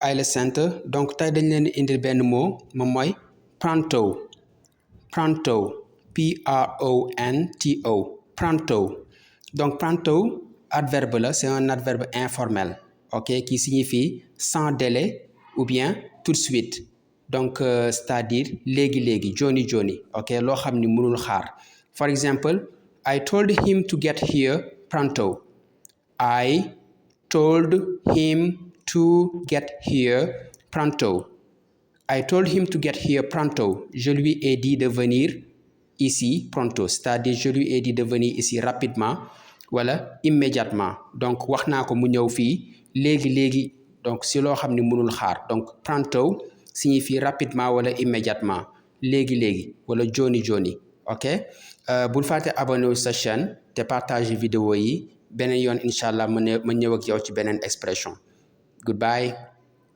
ay la sant donc tey dañ leen indil benn mot moom mooy pronto pronto PRONTO pronto donc pronto adverbe là, c'est un adverbe informel, ok, qui signifie sans délai ou bien tout de suite, donc c'est-à-dire léegi joni joni, ok, loo xam ni mënul xaar. For example, I told him to get here pronto. I told him to get here pronto. I told him to get here pronto. Je lui ai dit de venir ici pronto, c'est-à-dire je lui ai dit de venir ici rapidement wala immédiatement. Donc wax naa ko mu ñëw fii léegi donc si loo xam ni mënul xaar. Donc pronto signifie rapidement wala immédiatement, léegi wala joni, ok. Bul fàtte abonné wu sa chaîne te partage vidéo yi. beneen yoon incha allah ma ñëw ak yow ci beneen expression. Goodbye.